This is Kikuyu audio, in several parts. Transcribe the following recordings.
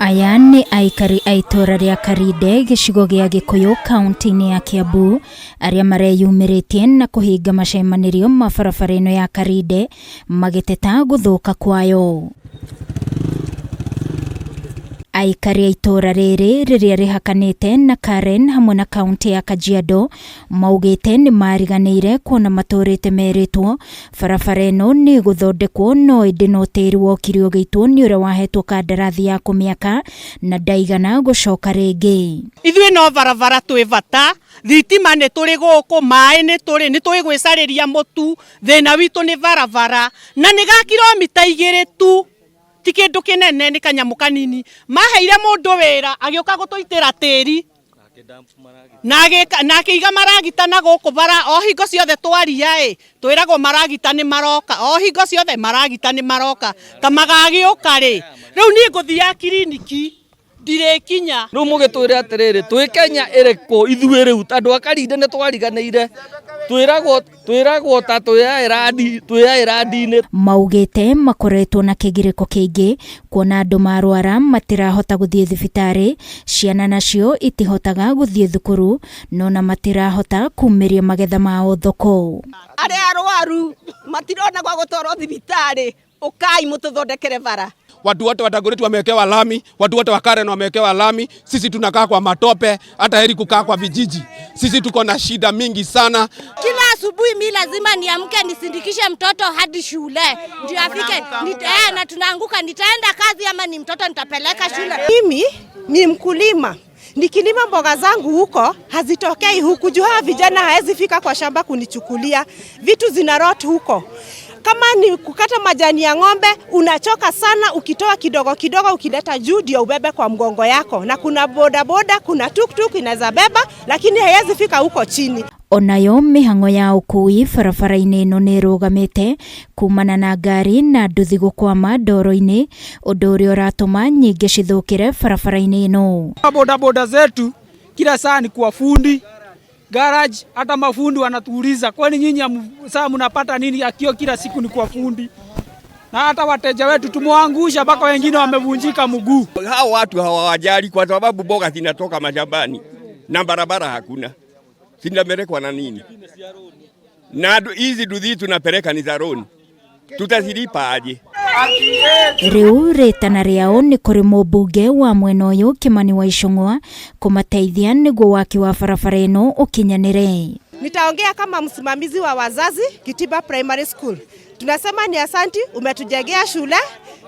Aya nĩ aikari a itũũra rĩa Karinde gĩcigo gĩa Gĩkũyũ kaunti-inĩ ya Kiambu arĩa mareyumĩrĩtie na kũhinga macemanĩrio ma barabara ĩno ya Karinde magĩteta gũthũka kwayo. Aikari a itũũra rĩrĩ rĩrĩa rĩhakanĩte na Karen hamwe na kaunti ya Kajiado maugĩte nĩ mariganĩire kuona matũrĩte merĩtwo barabara ĩno nĩ ĩgũthondekwo no ĩndĩ no tĩri wokire ũgĩitwo nĩ ũrĩa wahetwo kandarathi ya kũmĩaka na ndaigana gũcoka rĩngĩ. Ithuĩ no barabara twĩ bata, thitima nĩ tũrĩ gũkũ, maĩ nĩ tũrĩ, nĩ tũĩ gwĩcarĩria mũtu, thĩna witũ nĩ barabara na nĩ ga kilomita 2 tu, ti kĩndũ kĩnene, nĩ kanyamũ kanini. Maheire mũndũ wĩra agĩũka gũtũitĩra tĩri na akĩiga maragita na gũkũ bara, o hingo ciothe twaria ĩ twĩragwo maragita nĩ maroka, o hingo ciothe maragita nĩ maroka, ta magagĩũka rĩ. Rĩu niĩ ngũthiaga kiriniki ndirĩkinya. Rĩu mũgĩtwĩre atĩrĩrĩ, twĩ Kenya ĩrĩkũ ithuĩ rĩu andũ a Karinde nĩ twariganĩire, twĩragwo ta twĩ Ireland-inĩ. Maugĩte makoretwo na kĩgirĩko kĩingĩ kuona andũ marwara matirahota gũthiĩ thibitarĩ, ciana nacio itihotaga gũthiĩ thukuru no na matirahota kumĩria magetha mao thoko. Arĩa arwaru matirona gwa gũtwarwo thibitarĩ, ũkai mũtũthondekere bara. Watu wote wa Dagoretti wamewekewa lami, watu wote wa Karen wamewekewa lami, sisi tunakaa kwa matope, hata heri kukaa kwa vijiji. Sisi tuko na shida mingi sana. Kila asubuhi mi lazima niamke nisindikishe mtoto hadi shule ndio afike, na tunaanguka. Nitaenda kazi ama ni mtoto nitapeleka shule? Mimi ni mkulima. Nikilima mboga zangu huko hazitokei huku juu hawa vijana haezi fika kwa shamba kunichukulia. Vitu zinarot huko. Kama ni kukata majani ya ng'ombe unachoka sana, ukitoa kidogo kidogo ukileta juu ndio ubebe kwa mgongo yako. Na kuna boda boda, kuna tuktuk inaweza beba lakini haiwezi fika huko chini. Onayo mĩhang'o ya ũkui barabara-inĩ ĩno nĩ ĩrũgamĩte kumana na ngari na nduthi gũkwama ndoro-inĩ, ũndũ ũrĩa ũratũma nyingĩ cithũkĩre barabara-inĩ ĩno. Boda boda zetu kila saa ni kwa fundi garage, hata mafundi wanatuuliza kwani nyinyi saa mnapata nini akio kila siku ni kwa fundi. Na hata wateja wetu tumewangusha mpaka wengine wamevunjika mguu. Hao watu hawawajali kwa sababu mboga zinatoka mashambani na barabara hakuna. Zinapelekwa na nini? Na hizi nduthi tunapeleka ni za loan. Tutazilipa aje? Rĩu rĩtana rĩao nĩ kũrĩ mũmbunge wa mwena ũyũ Kimani wa Ichung'wa kũmateithia nĩguo waki wa barabara ĩno ũkinyanĩre. Nitaongea kama msimamizi wa wazazi Kitiba Primary School. Tunasema ni asanti, umetujengea shule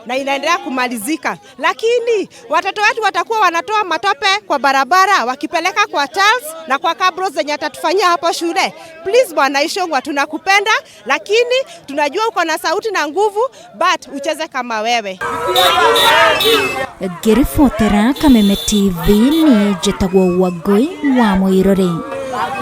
na inaendelea kumalizika. Lakini watoto wetu watakuwa wanatoa matope kwa barabara wakipeleka kwa tiles na kwa cabros zenye atatufanyia hapo shule. Please Bwana Ichung'wa, tunakupenda lakini tunajua uko na sauti na nguvu, but ucheze kama wewe. Ngĩribotera Kameme TV, niĩ njĩtagwo Wangũi wa Mũirũrĩ.